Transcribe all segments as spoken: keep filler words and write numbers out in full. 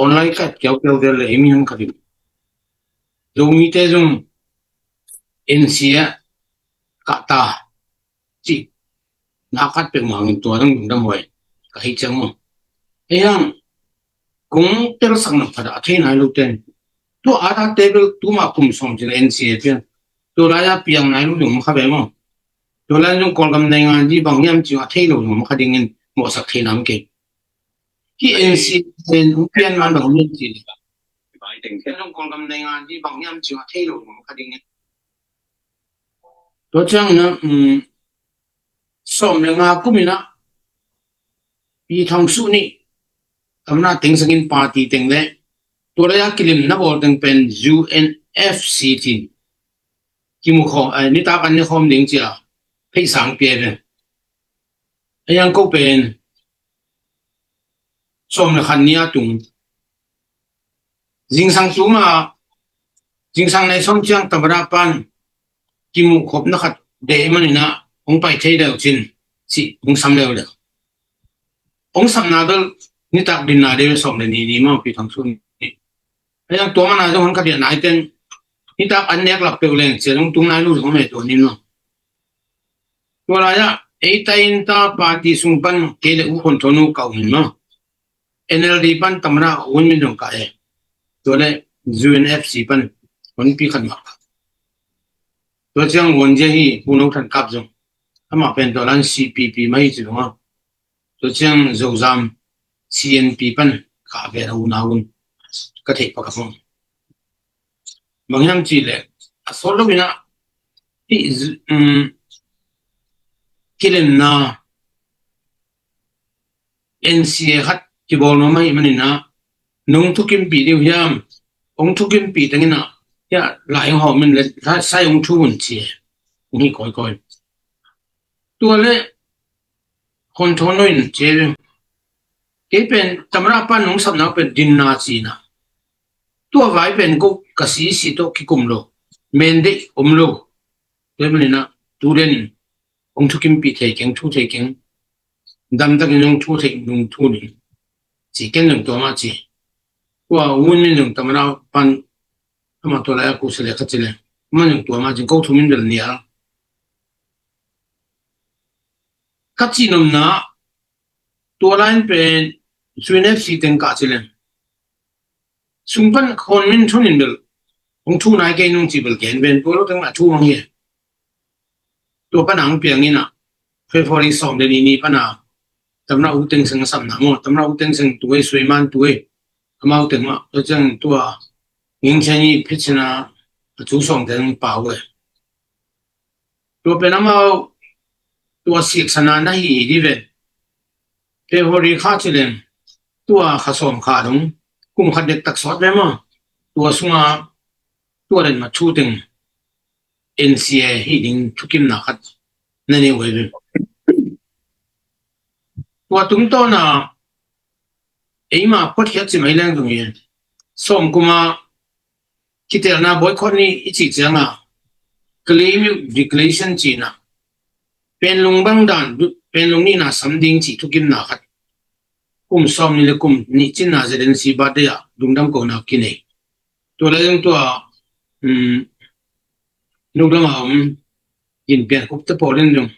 online khat kiaukiau tel le imi hong khat in Zomite zong N C A ah kah ta ci na khat pek mangin tua dang dam huai ka hei ciang maw. Ei hang kong telsak na khat a thei nai lo ten tua a ta table tuma kum sawm ci na N C A pian tua lai a piang nai lo dong ma kha ve maw. Tua lai zong Kawlgam naingan di bang hiam ci a thei lo dong ma kha dingin mawhsak thei nam kei. Ki N C A pen hong pian man bang hiam ci le. Tua ciang na, um, sawm le nga kum ina Pi Thang Su nih tamna teng sangin party teng le tua lai a kilim na bawl teng pen U N F C tin kimu khawm, eh, nitak an ne khawm ding cia phei sang pia pen. Ei ang ko pen sawm le khan ni a tung. Zingsang tuma, zingsang nai sawm ciang tamada pan kimuh khopna khat deh manina hong pai thei deuh cin ci hong sam leuleu. Hong samna bel nitak dinna deuh sawm le ni ni maw Pi Thang Su nih. Ei ang tua mana zong hong khat diah nai ten nitak an nek lap peuh leng cia zong tung nai lu zong hong meh tua ni maw. Tua lai ah ei ta in ta party sung pan kei le U Khon Tho Nu kau hin maw. N L D pan tamada U Win Myint zong kah e. Tua le U N F C pan honpi khat mah kah. Tua ciang Won Zia hi Pu No Than Kap zong amah pen tua lan C P P mai ci zong a. Tua ciang Zozam C N P pan kah ve a U Na Un ka theih pak a hong. Bang hiam ci le a sawt lo ina hi, um, kilemna N C A khat kibawl nuam ahih manina nong thukimpih deuh hiam, hong thukimpih tengina hia lai hong hawm in le sai hong thu un ci e. Hong hi kawikawi. Tua le Khon Tho Nu in ci e. Kei pen tamada pan nong sapna pen dinna cina. Tua vai pen ko ka sisi tawh kikum lo. Men deih om lo. Tua manina tu den hong thukimpih thei keng, thu thei keng. Damtakin hong thu thei nung thu ning. Ci ken zong tua mah ci. Tua U Win Myint zong tamada pan amah tua lai a kusa le ka ci le. Amah zong tua mah ci ko thu min bel nial. Ka ci nomna tua lai in pen U N F C teng kah ci le. Sung pan Khon Min Thun in bel hong thu nai kei nung ci bel gen ven tua lo teng a thu mang hi. Tua pan ang piang ina February sawm le ni ni pana tamada U Thein Sein a samna maw, tamada U Thein Sein tu ei, Suei Man tu ei, amau teng mah tua ciang tua Ngin Chin i phit sina a thu sawm teng pau e. Tua pen amau tua siksana na hi di ven. February kha ci leng tua kha sawm kha dong kum khat dektak sawt ve maw. Tua sunga tua den ma thu teng N C A hi ding thukimna khat na nei uh hi ve. Tua tungtawna eima phuatkhiat ci mai leng zong hi. Sawm kuma kitelna boycott ni i cih cianga claim declaration cina penlung bang dan penlung nihna sam ding cih thukimna khat kum sawm ni le kum nih cinna Z N C birthday ah lungdam kona kinei. Tua le zong tua, um, lungdam a om in pian khup te pawl in zong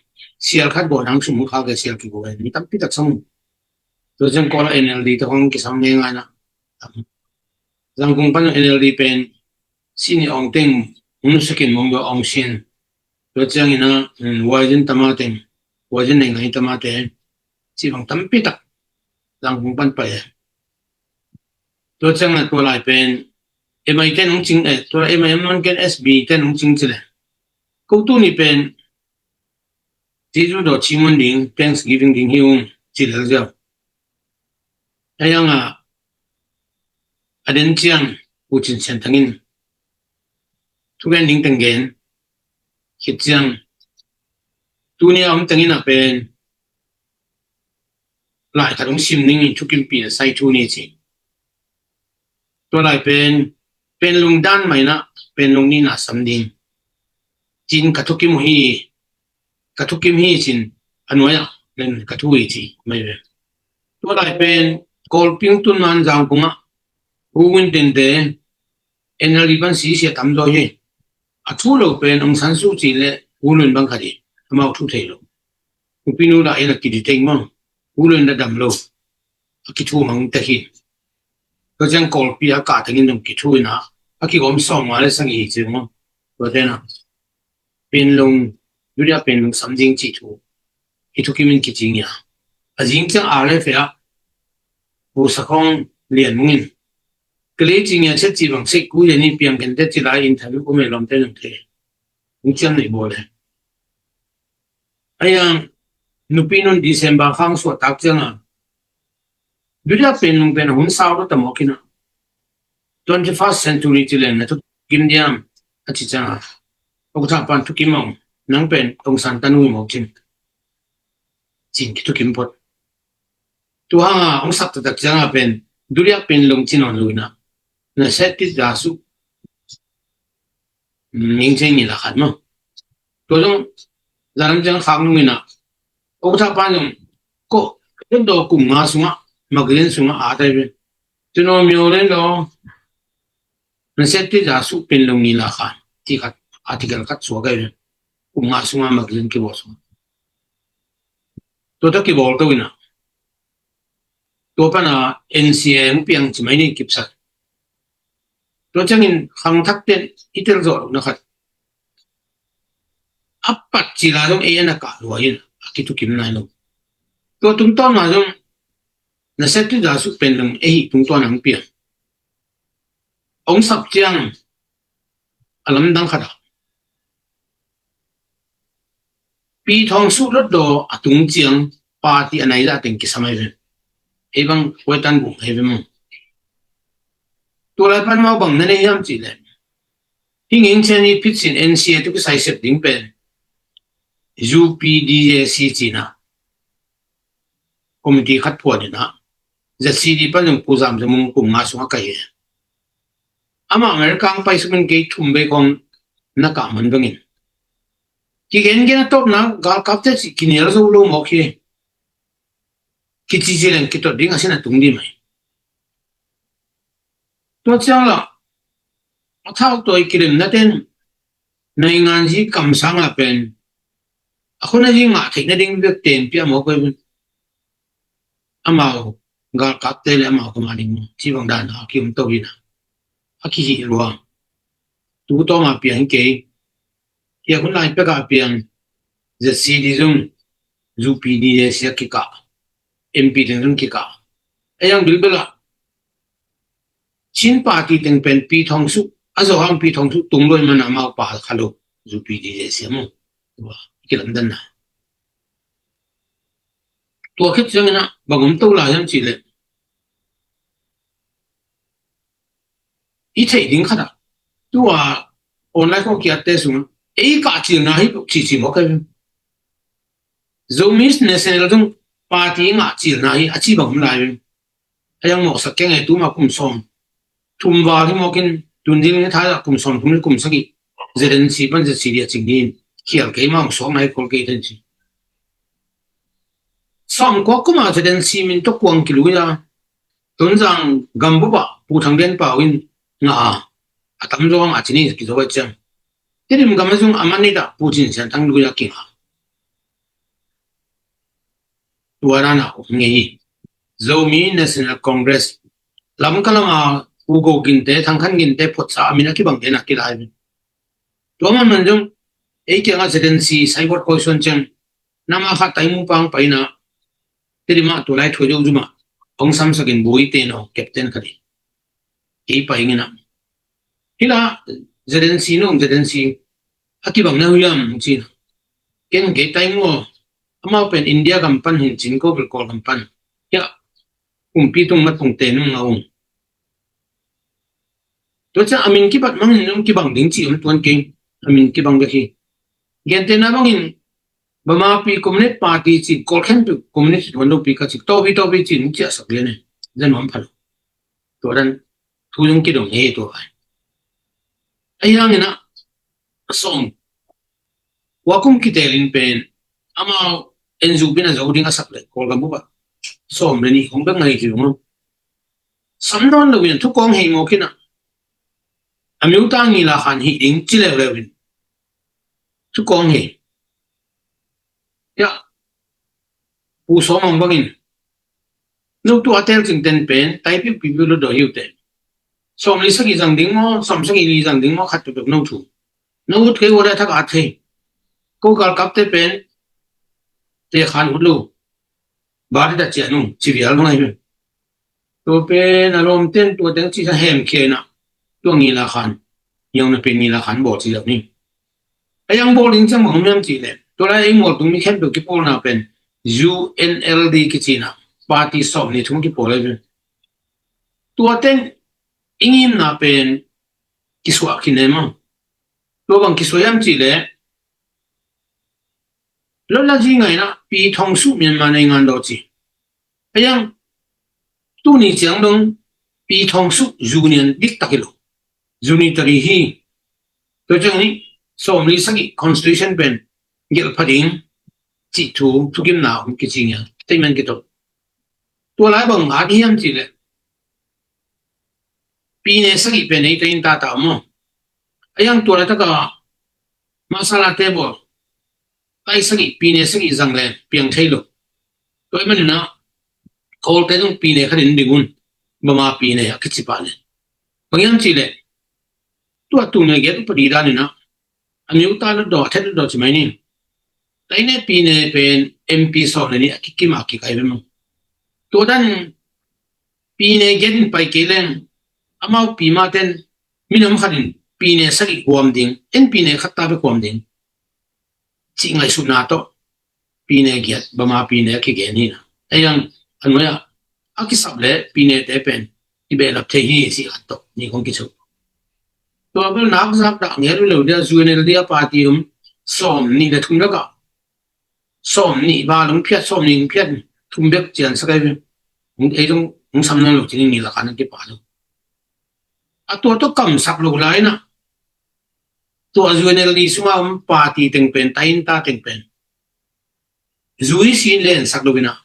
sial khat bawl nang sum kha ke sial kibawl mi tampi tak sam. Tua ciang Kawl a N L D te hong kisam ngai ngai na. Zangkung pan N L D pen sini ong teng hong sakin mong do ong sin. Tua ciang ina, um, Waizin tama teng, Waizin nei ngai tama te ci bang tampi tak Zangkung pan pai e. Tua ciang na tua lai pen M I ten hong cing e, tua M I M man ken S B ten hong cing ci le. Ko tu ni pen Jesu do cimun ding, Thanksgiving ding hi ung ci lel ziau. Ayanga a den ciang U Cin Sian Thangin thugen ding teng gen khit ciang tuni a om tengin a pen lai khat hong sim ding in thukimpi a sai thu ni ci. Tua lai pen penlung dan maina penlung nihna sam ding cin ka thukim uh hi, ka thukim hi cin a nuai ah len ka thu hi ci mai ve. Tua lai pen Kawlping tun man Zangkung ah U Win Tinte, N L D pan sisia tamzaw hi. A thu lo pen Aung San Suu Kyi le U Lun bang khat hi. Amau thu thei lo. Upinu la ina kiditeng mong. U Lun da dam lo. A kithu mang te hi. Ko jang kolpi a ka tengin nung kithu ina. A kigom song wa le sang i hi chi mong. Ko tena. Penlung, duria penlung samjing chi thu. Hi thu kimin kiching ya. A jing chang a le fea. Bu sakong lian mungin. Kali ching ya chet chi bang sik ku ya ni piang ken te chi lai in thalu ku me lom te nung te. Ung chiam nei bo le. Ayang nupi nun December khang suat tak chiang a. Duria penlung pen hun sau lo tamo kina. Twenty-first century ci leng na thukim diam a ci ciang a. Ong tha pan thukim ong nang pen ong san tanu imo cin. Cin ki thukim pot. Tu hanga ong sak tatak ciang a pen duria penlung cin on luina. Na set ki jasu. Ning ceng ni la khat mo. Tua zong zalam ceng khak nung ina. Ong tha pan zong ko kum do kum nga sunga magazine sunga a tai pen. Tuno myo len do. Na set ti za su pen lo ni la khan ti khat article khat suak ai pen. Kum nga sunga magazine kibol sunga. Tua ta kibol to ina. Tua pana N C A ang piang ci mai ni kipsak. Tua ciangin khangthak ten i tel zawh lohna khat a pat ci la zong ei a na kah lua in a kithukim nai lo. Tua tungtawn ma zong na set tu za suk pen zong ei hi tungtawn ang piang. Ong sap ciang a lamdang khat ah Pi Thawng Suk Lotdaw a tung ciang party a nai zah teng kisam ai ve. Ei bang kuai tan bung ai ve mong. Tua lai pan mau bang na nei hiam cih leh. Hi ngeng cian i phit sin N C A tu kisai sep ding pen U P D J C cina committee khat phuan ina Z C D pan zong pu zam zong mung kum nga sung a kai e. Ama America ang pai sumin kei thum bei kong na kah man bangin. Kigen gen a tawpna galkapte cih kinial zo lo mawk hi. Kici ci leng kitot ding a sin a tung di mai. Tua ciang la a thau tawi kilemna ten naingan zi kamsang a pen a khuna zi ngah theihna ding bek ten pia mawk ai pen. Amau galkapte le amau kama ding ci bang dan a kium to hi na. A kihih lua. Tu tawma piang hi kei. Kia hun lai peka piang Z C D zung U P D J C a kikah. M P teng zung kikah. Ei ang bilbela Chin party teng pen Pi Thawng Suk a zo hang Pi Thawng Suk tung loi mana mau pa kha lo U P D J C a mu. Kilamdan na. Tua khit ciangin a bang om to lai hiam cih leh i theih ding khat ah tua online khawng kiatte sungah ei kah cilna hi cici mawk ai. Zomi National zong party ngah cilna hi a ci bang om lai. A yang mawksak keng e tuma kum sawm thum val hi mawkin tun ding ni thai kum sawm thum ni kum sagih Z N C pan Z C D a cing ding khial kei ma ong suak nai kol kei ten ci. Sawm kua kuma Z N C min to kuang kilui a Tonzang gambup ah Pu Thang Lian Pau in ngah a a tam zawng a ci ni kizo a ciang. Tedim gam a zung a man ni dah Pu Cin Sian Thang lui a kingah. Tua dan a um ngei hi. Zomi National Congress lam ka lam a U Go Ginte, Thang Khan Ginte photsa a min a kibang den a kilai. Tua man man zung ei kiang a Z N C sai vot koi suan ciang nama khat tai mu pang pai na Tedim ah tua lai thua zo zuma ong samsakin bui te no captain khat hi. Kei pai ngina. Hila Z N C no Z N C a kibang na huyam cina. Ken kei tai ngo amau pen India gam pan hin cin ko bil kol gam pan. Ya kumpi tung mat tung te nung nga ung. Tua ciang a min kibat mang hin nung kibang ding ci om tuan kei a min kibang bek hi. Gente na bangin Bamapi Communist Party ci kol khen pi communist tuan lo pi ka ci topi topi ci nung ciah sak lian e. Zan nuam phalo. Tua dan thu zong kidong he tua ai. Ai hangin a sawm kua kum kitelin pen amau en zu bin a zo ding a sak le kol gam buba sawm le ni kong bek ngai ki zong. sam nawn lo in thukawng hei mawk in ah, a miuta ngila khan hih ding ci leuleu in thukawng hei. Hiah Pu Sawm Mang bangin, no tua tel cingten pen tai piupiu lo daw hiute. Sawm li sagih zang ding maw, sawm sagih li zang ding maw, khat peuhpeuh no thu. No ut kei ua le thak at thei. Ko galkapte pen te khan ut lo. Bari da cian uh ci vial hong ahi. Tua pen a lawmten tua teng ci sa hem khia in ah, tua ngila khan, yau na pen ngila khan bawl ci zau ni. A yang bawl ding ciang bang hiam cih leh, tua lai ei mualtung mi khempeuh kipawlna pen U N L D kici in ah, party sawm ni thum kipawl ahi ve. Tua teng i ngimna pen kisuah kinem a. Tua bang kisuah hiam cih leh, lotla zi ngai in ah Pi Thong Suh Myanmar nei ngan daw ci. A yang tuni ciang dong Pi Thong Suh union diktak hi lo. Unitary hi. Tua ciang ni sawm li sagih constitution pen gelh pha ding cih thu thukimna om kici ngial. Statement kito. Tua lai bang at hiam cih leh, pine sagih pen ei ta in ta ta maw. A yang tua lai taka masala te bawl, tai sagih, pine sagih zang le piang thei lo. Tua i manin ah, Kawlte zong pine khat in ding un, Bama pine a kici pah le. Bang hiam cih leh, tua tul nih giat upadi dan in ah, a miuta lut daw, a thet lut daw ci mai ni. Tai ne pine pen M P sawm le nih a kikim a kikai ve maw. Tua dan pine giat in pai kei leng, amau pi ma ten minam khat in pine sagih huam ding, en pine khat ta bek huam ding cih ngaihsutna tawh pine giat, Bama pine a kigen hi na. A yang a nuai ah a kisap le pine te pen i behlap thei hi cih khat tawh ni kong kicu. Tua bel nak zak dah ngiat uh leu dia, U N L D a party um sawm nih le thum lak ah, sawm nih val hong phiat, sawm nih hong phiat, thum bek cian sak ei ve. Hong, ei zong hong sam nawn lo cih ni, nih lak ah na kipa lo. A tua tawh kamsak lo lai na. Tua U N L D sunga um party teng pen, tainta teng pen, U E C in lensak lo in ah,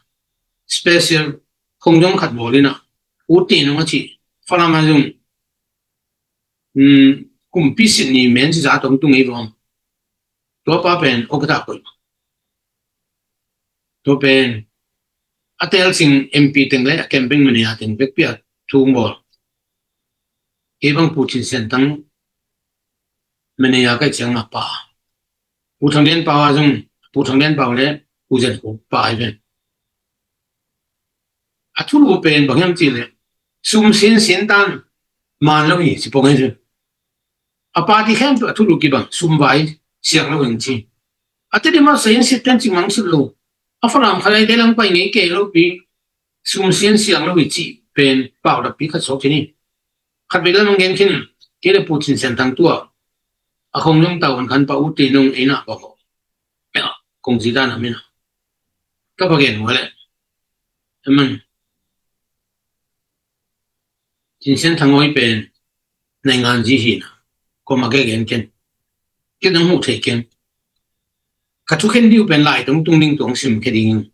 special khongjong khat bawl in ah, U Tin Nung a ci, Falam a zong, um, kumpi sit ni men ci za tong tung ei vawm. Tua pa pen okata koih. Tua pen a tel sing M P teng le a campaign manager teng vekpi a thu hong bawl. Kei bang Pu Cin Sian Thang manager ka hih ciang a pa. Pu Thang Lian Pau a zong, Pu Thang Lian Pau le Pu Zen Khup pa hi ven. A thulu pen bang hiam cih leh, sum sin sin tan man lo hi ci pong hi ven. A party khempeuh a thulu kibang, sum vai siang lo hi ci. A Tedim a Sayin Sit ten cih mang sut lo. A Falam khalai te lang pai ngei kei lo pi, sum sin siang lo hi cih pen pau dap pi khat sawk ci ni. Khat vei lam ang gen khin, kei le Pu Cin Sian Thang tua a khongjong tau an khan pa U Tin Nung ei na pa ko. Kong zi dan a min a ka pa gen ua le. Amen. Cin Sian Thang oi pen naingan zi hi na, ko ma gen gen ken. Ken ang hu thei ken. Ka thu khen diu pen lai tong tung ding tuang sim khe ding.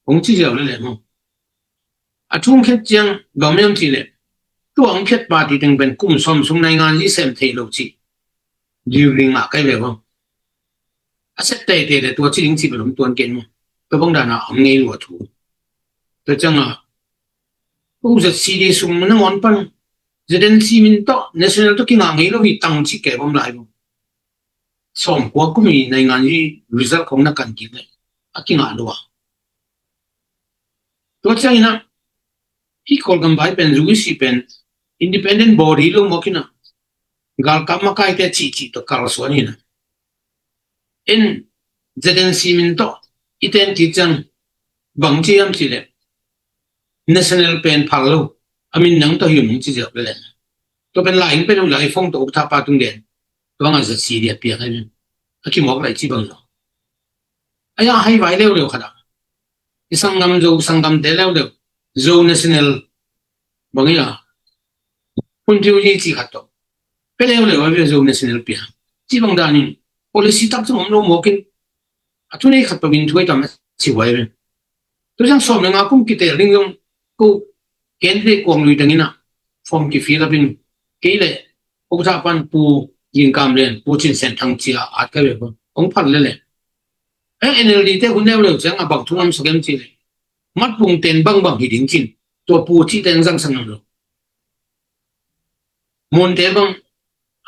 Kong ci ziau le le mo. A thu khen ciang bang hiam cih leh, tua hong phiat party teng pen kum sawm sung naingan zi sem thei lo cih diu ring a kai ve vang. A set teitei le tua ci ding ci bel om tuan ken mo. Tua bang dan a om ngei lua thu. Tua ciang a, ko Z C D sum nangawn pan Z N C min tawh, national tawh kingah ngei lo hi tang ci ke bom lai vang. Sawm kua kum i naingan zi result khong na kan kik le a kingah lo a. Tua ciang in ah, hih Kawlgam vai pen, U E C pen independent body lo mawk in ah, galkap makaite cihcih tawh kalsuan hi na. En Z N C min tawh i ten kik ciang bang ci hiam cih leh, national pen phal lo, a min nang tawh hi um ci ziau le le. Tua pen lai in pen uh lai phone tawh ukthapa tung den. Tua nga Z C D a piak a min a kimawk lai ci bang lo. A ya hai vai leuleu khat ah, i sanggam Zo sanggamte leuleu, Zo National bang hi a, hun tiu hi ci khat tawh pe leuleu a ve, Zo National pia ci bang danin policy tak cang om lo mawk in, a thu nei khat peuh in thuai tam a ci huai ve. Tua ciang sawm le nga kum kitel ding zong ko candidate kuang lui teng in ah, form kifill up in, kei le, Ukta pan Pu Gin Kam Lian, Pu Cin Sen Thang cia at ka ve ko. Ong phal le le. Eh, N L D te hun leuleu ciang a bang thu ngam sak em ci le. Mat pung ten bang bang hi ding cin. Tua Pu ci ten zang sang lo. Mun te bang,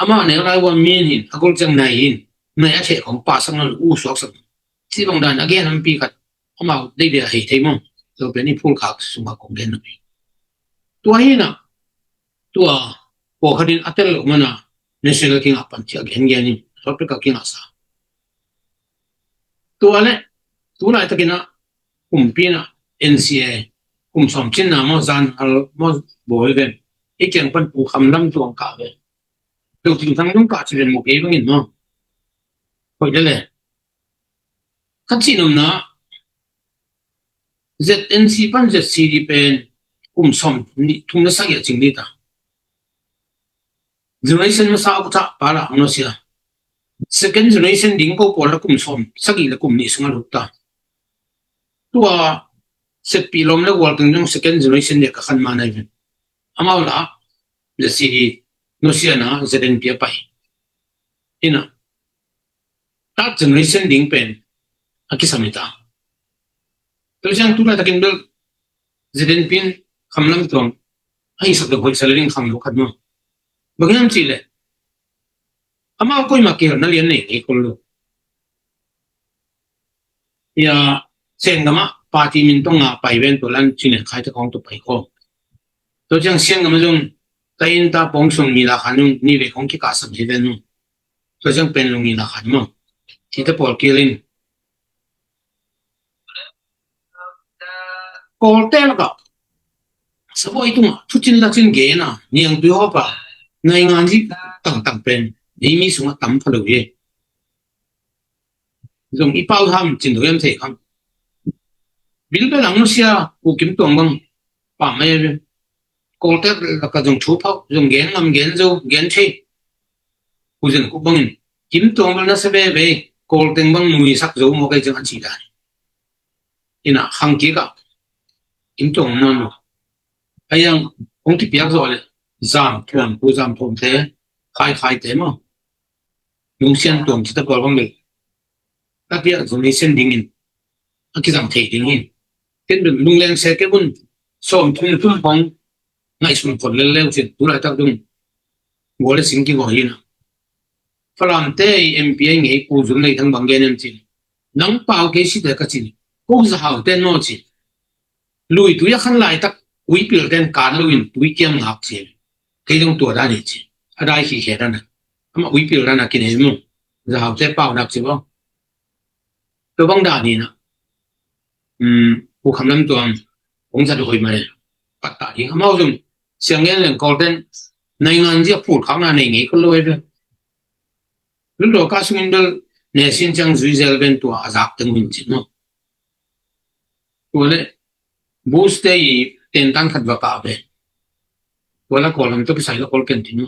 ama neu lai wan min hin, a gol ciang nai hin, nai a che kong pa sang lo, u suak sang. Ci bang dan a gen lampi khat, amau dei dei a hei thei mong. Tua pen i phul khak sung a kong gen lo. Tua hi na, tua, pawlkhat in a tel lo mana, National King a pan ci a gen gen in, South Africa King a sa. Tua le, tu laitakin a, kumpi na, N C A, kum sawm cinna maw, zan hal maw, bawi ven. I kiang pan Pu Kham Lam Tuang kah ve. Tua Cin Thang Tung kah ci ven maw, kei bangin maw. Hoih le le. Ka cih nopna, Z N C pan Z C D pen kum sawm nih thum na sagih a cing dita. Generation masa a kuta pa la ang no sia. Second generation ding ko pawl la kum sawm sagih la kum nih sunga lut ta. Tua Setpi Lawm le Gual teng jong second generation dia ka khan ma nai ven. Amau la Z C D no sia na Z N P a pai. Ina. Third generation ding pen a kisam hi ta. Tua ciang tu laitakin bel Z N P in Kham Lam Tuang a hisap deuh hoih sa le ding khang lo khat maw. Bang hiam cih leh amau koimah kihelna lian nei ngei kul lo. Ia, Sen gam ah party min tawh nga pai ven tua lan cin khai te khawng tua pai khawng. Tua ciang Sian gam ah zong ta inn ta pawng sung mi la khan zong ni ve khawng kikah sam hi ven zong. Tua ciang pen lung ni la khan maw. Ci te pawl kil in. Kawlte lakah sabuai tungah thucin lacin gen a, niangtui hawpa, naingan zi tangtang pen ei mi sungah tam pha lo hi. Zong i pau ham cin lo hiam thei khang. Bilbel ang nusia Pu Kim Tuang bang pam mai a ve. Kawlte lakah zong thu phauh, zong gen ngam gen zo, gen thei. Pu Zin Khup bangin Kim Tuang bel na sa veve, Kawlteng bang nuisak zo maw kei ciang a ci dan. Ina khang kik ah Kim Tuang nawn lo. Ayang hong kipiak zawh le Zam Thuam, Pu Zam Thuam te, Khai Khai te maw. Lungsian Tuam ci ta pawl bang le. Ka piak zong nei sen dingin a kizang thei dingin. Ken dun lungleng se ke bun sawm thum thum pong ngaihsun phot lel leu cin tu laitak dun. Gua le sing kigaw hi na. Falam te i M P a i ngei Pu Zum Lei Thang bang gen em cin. Nang pau kei si te ka cin. Ko za hau te no cin. Lui tui a khan laitak uipil ten kan lo in tui kiam ngak cin. Kei dong tua dan hi cin. A dai khi khe dan a. Ama uipil dan a kinei mu. Za hau te pau nak cin bang. Tua bang dan hi na. Pu Kham Lam Tuang hong zat hoih mai. Patta ding amau zong siang ngen leng Kawlten naingan zia phul khak na nei ngei ko lo ai ve. Lun lo ka sungin bel ne sin ciang zui zel ven tua a zak teng min cin no. Tua le bus te i ten tan khat va pah ve. Tua la Kawl lam to kisai la Kawl ken tin no.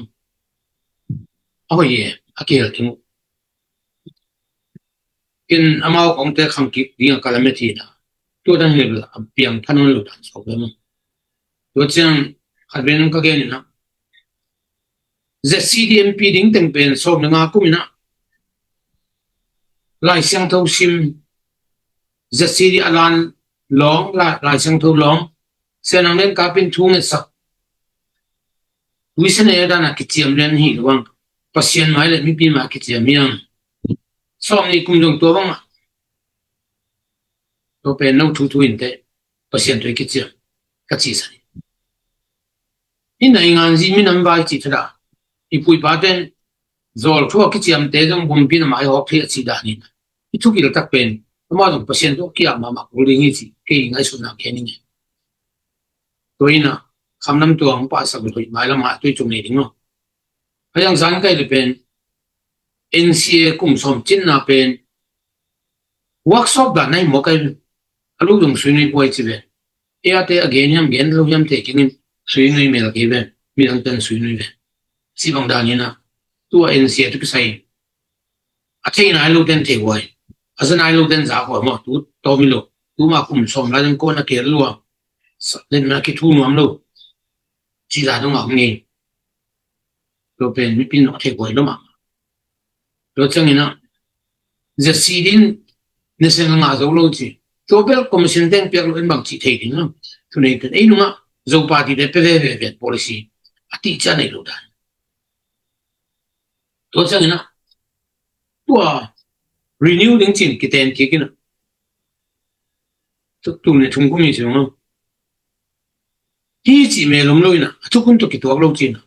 A hoih e, a kihel ting uh. Ken amau kong te khang kik ding a ka lamet hi na. Tua dan hi bel a piang thanon lo dan sawk ve maw. Tua ciang khat ve nung ka gen hi na. Z C D M P ding teng pen sawm le nga kum hi na. Lai Siangtho sim Z C D a lan lawng, Lai, Lai Siangtho lawng. Sian ang den kapin thu ngetsak. Tuisan e dan a kiciam lian hi lo ang. Pasian mai le mipi mai kiciam hi ang. Sawm ni kum dong tua bang a. Tua pen no thu thu in te. Pasian tua i kiciam. Ka ci sa ni. I naingan zi minam vai ci thada. I pui pa ten. Zol thu a kiciam te zong bumpi na mai hawk thei a ci dan in. I thukil tak pen. Ama zong Pasian tua kia mama kul ding hi ci. Kei ngaihsutna kei ni nge. Tua hi na, Kham Lam Tuang pa sak lo mai lam a tui cung nei ding lo. Ayang zan kai le pen, N C A kum sawm cinna pen, workshop dan nai maw kai, a lu dong sui nui puai ci ve. E a te a gen hiam gen lo hiam te kingin, sui nui mel kei ve, mi dang ten sui nui ve. Si bang dan hi na, tua N C A tu kisai. A thei nai lo ten thei huai. A za nai lo ten za huai maw, tu tawm hi lo. Tu ma kum sawm lai dang kawna kel lua. Sa, len na ki thu nuam lo. cih zah dong a om ngei. Tua pen mipi in a thei huai lo mah. Tua ciangin ah ZCD in national ngah zo lo ci. Tua bel commission teng piak lo in bang cih thei ding lo. Thunei ten ei nungah Zo party te pe veve ven policy a tih ciang nei lo dan. Tua ciangin ah tua renew ding cin kiten kik in ah. Tu, tu ne thum kumi ci lo. Hi cih melom lo in ah, a thukhun tawh kituak lo ci in ah.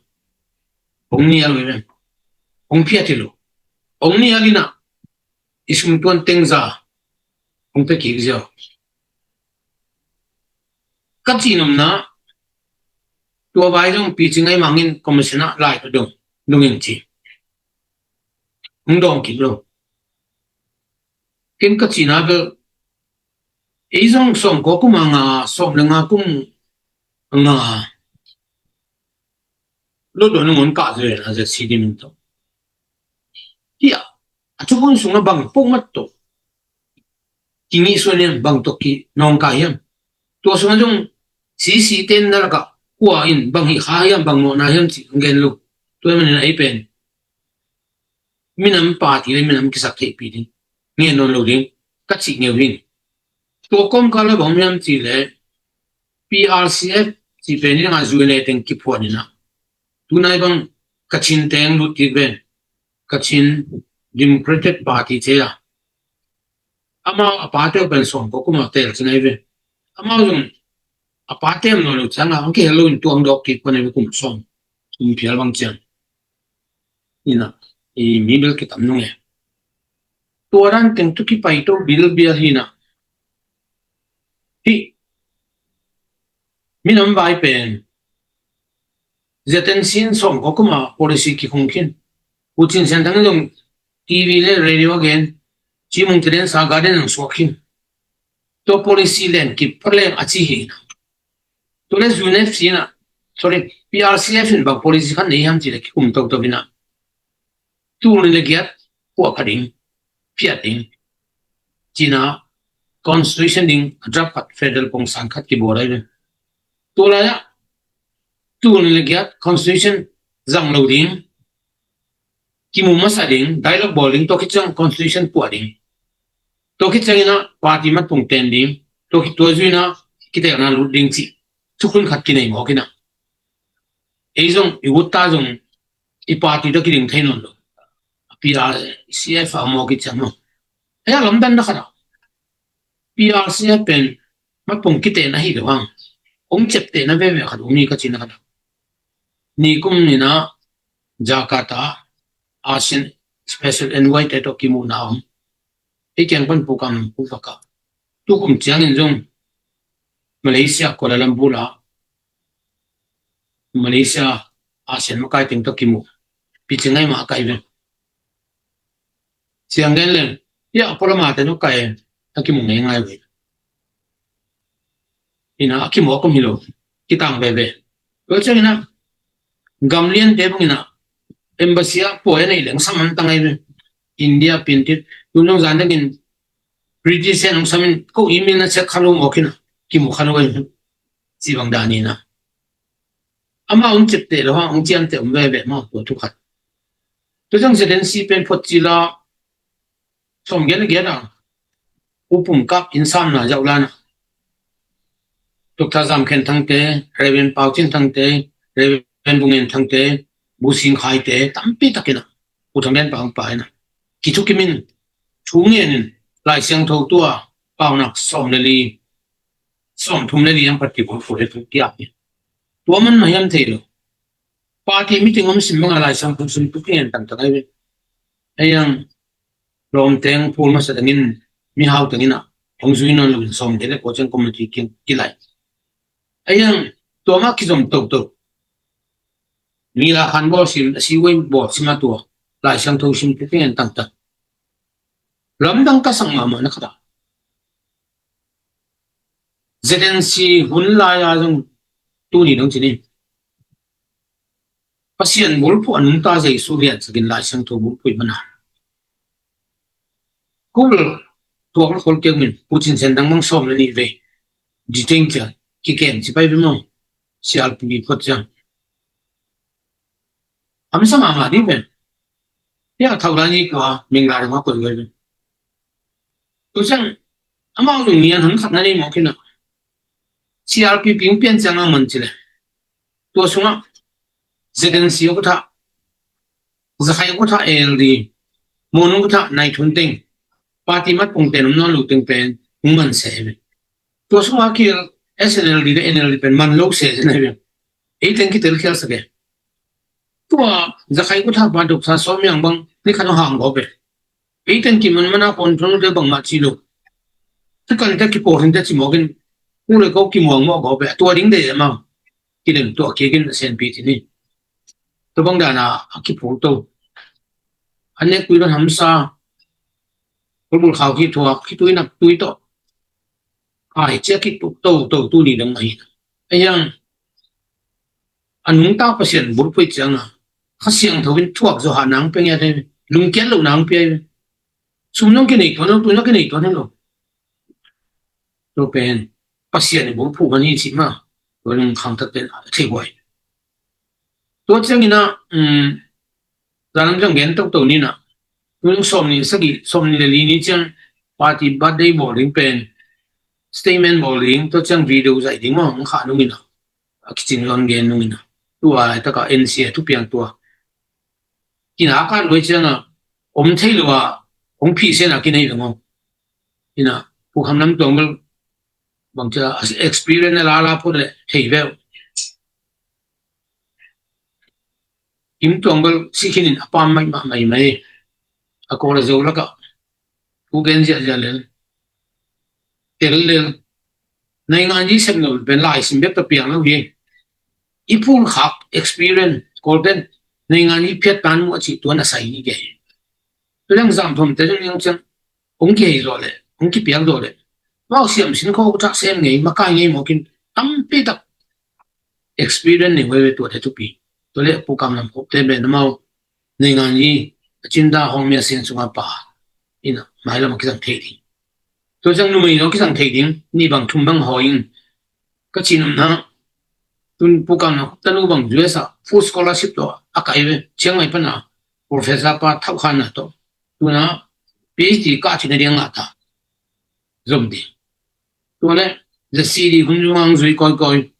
Hong nial lo in ah. Hong phiat hi lo. Hong nial in ah. I sum tuan teng za. Hong pe kik ziau. Ka cih nopna, tua vai zong Pi Cing Ngai Mang in commission ah lai ka dong, dong in ci. Hong dawng kik lo. Ken ka cihna bel, ei zong sawm kua kum a nga, sawm le nga kum a nga, lo do nung on kah zui na ZCD min tawh. Hi a, a thukhun sungah bang pok mat tawh. Kingih suan hiam, bang tawh kinawngkah hiam. Tua sungah zong CC ten na lakah kua in bang hih kha hiam, bang mawhna hiam cih hong gen lo. Tua hi manin a ei pen minam party le minam kisak theihpih ding, ngen nawn lo ding, ka cih ngeu hi. Tua kawmkal ah bang om hiam cih leh PRCF cih pen in a zui le teng kiphuan in ah. Tunai bang Kachin teng lut kik ven. Kachin Democratic Party ci a. Amau a pate uh pen sawm kua kum a tel ci nai ve. Amau zong a pate am nawn lo ciang a, ang kihel lo in tuang dawk kik kua nai ve kum sawm. Kum phial bang ciang. Ina, i mi bil kitam nung e. Tua dan teng tu kipai to bil bial hi na. Hi. Minam vai pen. ZNC in sawm kua kum a policy kikhung khin. U Cin Sian Thang in zong TV le radio a gen. Ci Mung Te Den Sa Garden zong suak khin. Tua policy len kip pha leng a ci hi na. Tua le UNFC na, sorry, PRCF in bang policy khat nei hiam ci le kikum toto hi na. Tul nih le giat puah kha ding, phiat ding. Ci na constitution ding a draft khat federal kongsan khat kibawl ai ve. Tua lai ah tul nih le giat constitution zang lo ding, kimu masa ding, dialogue bawl ding, tua khit ciang constitution puah ding. Tua khit ciangin ah party matpung ten ding, tua khit tua zui in ah kitelna lut ding cih thukhun khat kinei mawk in ah. Ei zong i ut ta zong i party tawh kiding thei nawn lo. A PRCF a mawk i ciang lo. Ei a lamdan na khat ah PRCF pen matpung kiten ahi lo hang. Hong ciaptehna veve khat om hi ka cihna khat ah. Nikum ni na Jakarta ASEAN Special Envoy te tawh kimuhna om. Ei kiang pan Pu Kam Lam Pu Vaka. Tukum ciangin zong Malaysia Kuala Lumpur ah Malaysia ASEAN makai teng tawh kimu. Pi Cing Ngai Mang a kai ve. Ciang gen leng, ia a pualamate nu kai a kimu ngei ngai ve. Ina a kimu a kum hi lo, kitang veve. Tua ciang ina gamlian te bang ina embassy a puai a nei leng sam an ta ngai ve. India, Pintit, tun zong zan dengin British in hong sam in ko email na check kha lo mawk ina kimu kha lo ai. Ci bang dan ina. Amah hong ciapteh lo hang hong ciamteh om veve mah tua thu khat. Tua ciang ZNC pen phot cil a sawm giat le giat a upum kap innsamna zauh lan a Doctor Zam Khen Thang te, Reverend Pau Cin Thang te, Reverend Bu Ngen Thang te, Bu Sing Khai te tampi takin a U Thang Den Pau hong pai na. Kithukim in thu ngen in Lai Siangtho tua Paunak sawm le li, sawm thum le li ang party kong fo le thu kiak hi. Tua man mah hiam thei lo. Party meeting om sim bang a Lai Siangtho sim tuk ngen tangtang ai ve. Ei ang lawm teng phul masa tengin mihau tengin ah hong zui nawn lo in sawm te le kua ciang committee king kilai. Ei ang tua mah kizom toto. Mi la khan bawl sim, a si wei bawl sim a tua Lai Siangtho sim tuk ngen tangtang. Lamdang ka sak mahmah na khat ah. ZNC hun lai a zong tuni dong ci ni. Pasian bulphuh a nungta Jesu liansakin Lai Siangtho bulphuh i man a. Kul tuak la khol keu min Pu Cin Sian Thang bang sawm le nih vei detain cia kiken ci pai ve maw. Sialpi phot ciang Hamsa mahmah ding pen. Hia thau lai ni kua mingla ding a koi koi pen. Tua ciang amau zong nian hun khat na nei mawk hi na. C R P P hong pian ciang a man ci le. Tua sungah Z N C a kua thah, Zakhai a kua thah A L D, Mon a kua thah Naithun teng, party mat pongten om nawn lo teng pen hong man se hi ve. Tua sungah kil S N L D le N L D pen man lo se hi ve. Ei teng kitel khial sak e. Tua Zakhai kua thah pa Dr. Sawm Yang bang ni khat hong hang gawp e. Ei teng kiman mana pon thon te bangmah ci lo. Te kan te kipawl hin te ci mawk in. Ku le ko kimuang mawk gawp e. Tua ding de ma. Kidem tua kik in a senpi ci ni. Tua bang dana a kipawl to. A nek kui kan hamsa. Bulbul khau ki thuak, ki tui nak tui to. Ai, cia ki tuk to, to, tu ni dang ahi. Ayang, a nungta Pasian bulpui ciang a, Kha Siangtho in thuak zo ha nang pia ngiat hi, lungkiat lo nang pia hi. Sum nong kinei tuan lo, tu nong kinei tuan lo. Tua pen Pasian i bulphuh man hi ci ma. Tua lungkham tak pen a thei huai. Tua ciangin a, um, zanlam ciang gen tokto ni na. Tua lung sawm ni sagih, sawm ni le li ni ciang party birthday bawl ding pen statement bawl ding, tua ciang video zaih ding maw, hong khah nungin a. A kicing lon gen nungin a. Tua lai taka N C A thupiang tua. Kina kan luai ciang a, om thei lo a, hong phih sen a kinei lo maw. Ina, Pu Kham Lam Tuang bel, bang cia, experience na lala pun le, thei veu. Kim Tuang bel, si khinin a pam mai, mai, mai, mai. A kawla zo laka. Pu gen zia zia lel. Tel lel. Naingan yi sem lo, ben lai sim bek ta piang lo hi. I pul khak, experience, kawlten. Naingan yi phiat tan mu a ci tuan a sai ni ge. Tulang zam thom te zong yang ciang. Hong kihei zawh leh, hong kipiak zawh leh, mau siam sin kho tak sem ngei, makai ngei mawkin, tampi tak experience nei huai ve tua te thupi. Tua leh Pu Kam Lam Khop te pen amau, nei ngan hi, a cinda hong mia sin sunga pa, ina, mailam a kisang thei ding. Tua ciang numei zong kisang thei ding, ni bang thum bang hawi in, ka cin um na, tun Pu Kam Lam Khop tanu bang U S a, full scholarship tua, a kai ve, Chiang Mai pana, professor pa thauh khan na tua. Tuna PhD kah cih na ding a ngah ta. Zom ding. Tua leh, the C D hun zung ang zui koi koi.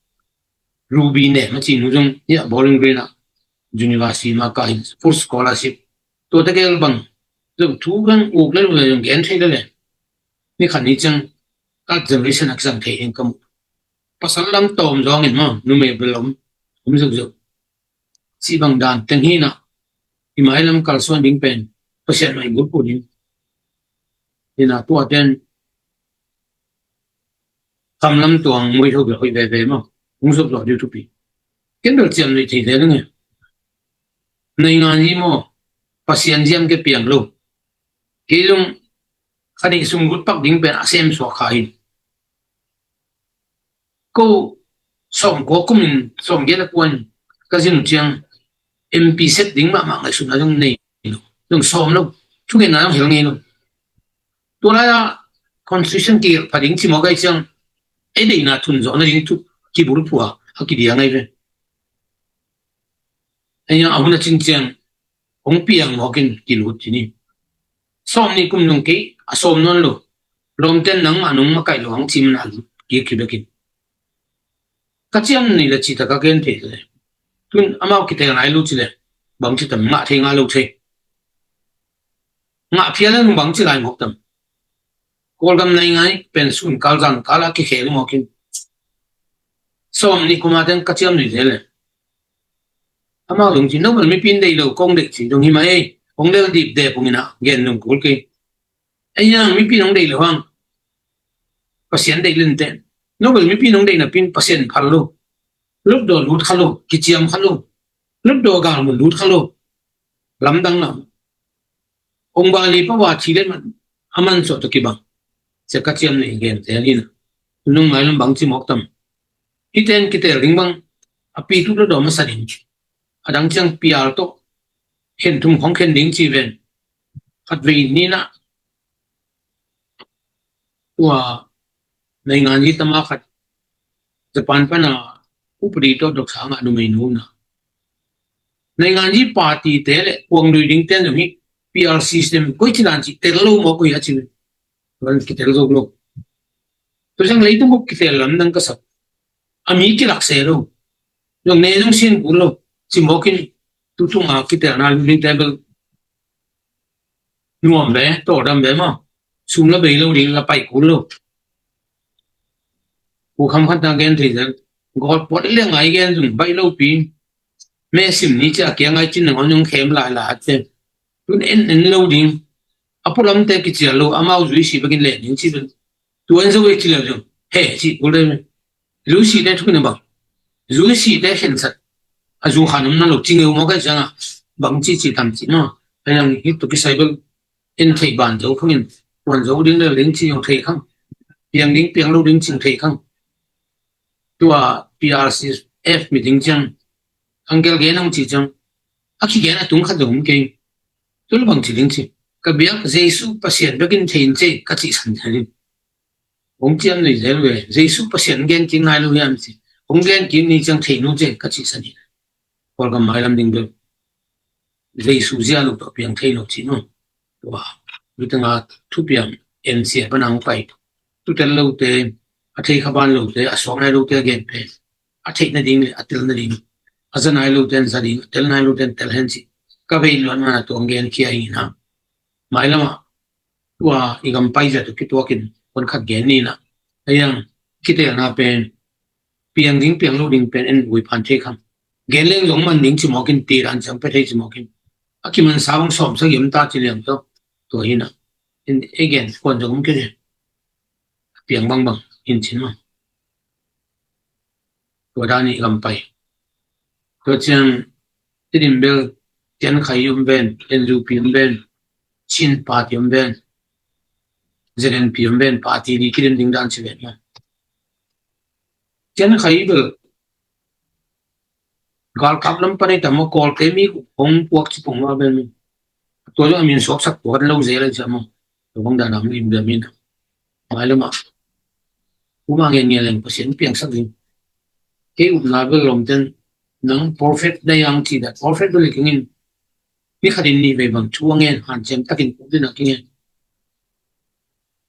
Ruby ne, ma cih nu zung, ya, Bowling Green a. University ma kah hi, full scholarship. Tua te gel bang. Zom thu kan uk le lu le zong gen thei le le. Ni khan ni ciang, ka generation a kisang thei in ka mu. Pasal lam tawm zong in maw, numei bel om, om zuk zuk. Cih bang dan teng hi na, i mailam kalsuan ding pen, Pasian mai gulphuh ding. Hi na, tua ten, Kam Lam Tuang muithu bia hoih veve maw, hong zop zawh ding thupi. Ken bel ciam nei thei zel nge. Nei ngan hi maw, Pasian ziam ke piang lo. Kei zong, kha nih sung gutpak ding pen a sem suak kha hi. Ko sawm kua kumin, sawm giat a kuan, ka zin ciang M P set ding mahmah ngaihsutna zong nei lo. Zong sawm lo. Thungetna zong hel ngei lo. Tua lai-a constitution kigelh pha ding ci mawk ai ciang, ei deihna thun zawhna ding thu kibulphuh a, a kidia ngai ve. Ei a hun a cin ciang, hong piang mawkin kilut ci ni. Sawm nih kum zong kei, a sawm nawn lo. Lawmten nangmah nong makaih lo hang ci mana lut kik hi bekin. Ka ciam nei le cih tak ka gen thei le. Tun amau kitel nai lo ci le. Bang ci tam ngah thei ngah lo thei. Ngah phial le bang ci lai mawk tam. Kawlgam nei ngai pen sun kal zan kal a kikhel mawkin. Sawm nih kum a teng ka ciam nei le le. Amau zong ci, no bel mipi in deih lo, kong deih ci zong hi mah ei. Kong lel dip dep ung ina, gen zong kul kei. Ei yang mipi in hong deih lo hang. Pasian deih lente. No bel mipi in hong deih napi in Pasian phal lo. Lutdaw lut kha lo, kiciam kha lo. Lutdaw galmun lut kha lo. Lamdang lam. Ong bali pa wa thi le man, a man sawh tawh kibang. Sia ka ciam nei gen zel hi na. Nung mailam bang ci mawk tam. Hiten kitel ding bang, a pi tuk lo daw masa ding. A dang ciang pial tawh, khen thum khong khen ding ci ven. Khat vei ni na, tua, nei ngan hi tama khat, Japan pana, upadi tawh dok sa ngah numei nu na. Naingan hi party te le kuang lui ding ten zong hi P R system koi ci dan ci tel lo maw koi a ci. Wan kitel zo lo. Tua ciang leitung kong kitel lam nang ka sak. A mi kilak se lo. Zong ne zong sin kul lo. Ci mawkin tutung a kitelna lui ding te bel nuam ve, tawldam ve maw. Sum la bei lo ding la pai kul lo. Pu kham khat na gen thei zel. Gawt puat le ngai gen zung bai lo pi. Me sim ni cia kia ngai cin nang on yung khem lai la at zen. Tun en en lo ding. A pulam te ki cia lo amau zui si bakin le ning ci dun. Tu en zo e ci le zung. He ci kul le. Zui si te thuk na bang. Zui si te khen sat. A zu khan um na lo cing eu maw kai zang a. Bang ci ci tam ci maw. A yang hit tu ki sai bel en thei ban zo khangin, kuan zo ding le ding ci zong thei khang, piang ding piang lo ding cing thei khang. Tua P R C F mi ding ciang, angkel gen ang ci ciang, a kigen a tung khat zong um kei. Tua le bang ci ding ci, ka biak Jesu Pasian biakin thei in ci ka ci san thei ding. Hong ciam nei zel ve, Jesu Pasian gen kik nai lo hiam ci, hong gen kik ni ciang thei nu ci ka ci san hi. Kawlgam mailam ding bel Jesu zia lo tawh piang thei lo ci no. Tua mitanga thupiang en sia panang pai. Tutel lote, a thei khaban lote, a suak nai lote a gen pen. A theih nading le a tel nading. A za nai lote an za ding, a tel nai lote an tel hen ci. Ka vei luan mana tuang gen kia hi na. Mailama tua i gam pai zia tu kituakin kon khat gen ni na. Ayang kitelna pen piang ding piang lo ding pen en ui phan thei khang. Gen leng zong man ding ci mawkin ti dan ciang pe thei ci mawkin. A kiman sa bang sawm sa giam ta ci liang tawh. Tua hi na. In e gen kuan zong um kei. Piang bang bang in cin ma. Tua dan i gam pai. Tua ciang Tedim bel Tian Khai um ven, N U P um ven, Chin Party um ven, Z N P um ven, party di kidim ding dan ci ven ma. Tian Khai bel galkap lam pan ei tam maw, Kawlte mi hong puak ci pong ma ven mi. Tua zong a min suaksak puak lo zel a ci a maw. Tua bang dan a hong lim bia min. Mai lama. Uma ngen ngen leng Pasian piangsak ding. Kei upna bel lom ten nang prophet na yang ci dat. Prophet bel kingin. Ni khatin ni vei bang thu a ngen han ciam takin kum din a kingen.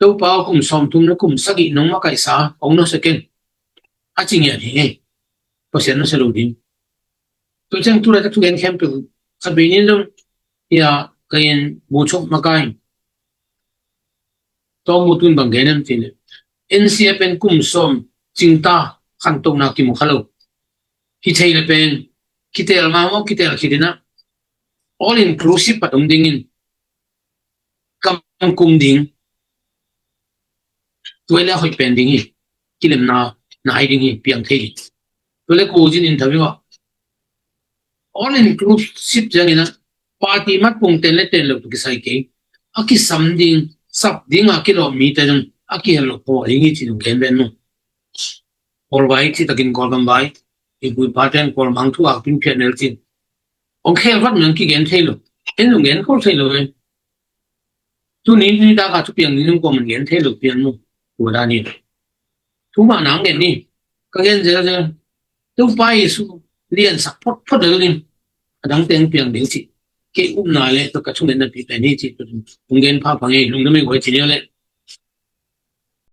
Topa kum sawm thum na kum sagih nong makaihsa hong no second. A ci ngian hi. Pasian na sa lo ding. Tu ciang tu lai ka thu gen khempeuh khat vei nin zong ia ka in bu chok makai. Tawm mu tun bang gen em ti le. N C F pen kum sawm cingta khantohna kimu kha lo. Hi thei le pen kitel ma maw kitel khit ina all inclusive pat om dingin kam kum ding. Tua le a hoih pen ding hi. Kilemna nai ding hi piang thei hi. Tua le ko zin interview ah all inclusive ciangin a party mat pung ten le ten lo tu kisai kei. A kisam ding sap ding a kilawm mi te zong a kihel lo pawh ding hi ci zong gen ben mu. Kawlvai ci takin Kawlgam vai i gui pa ten Kawlmang thu a pin phiat nel cin. Ong khel vat nang kigen thei lo. En zong gen khol thei lo e. Tuni ni ta ka thupiang ni nung ko man gen thei lo piang nu. Tua dan ni. Thu mah nang gen ni. Ka gen zel zel. Topa Jesu lian sak phot phot lel ding. A dang teng piang ding ci. Kei upna le to ka thungen na pi pen hi ci. Tung gen pha pha ngei lungdam ei guai ci ni le.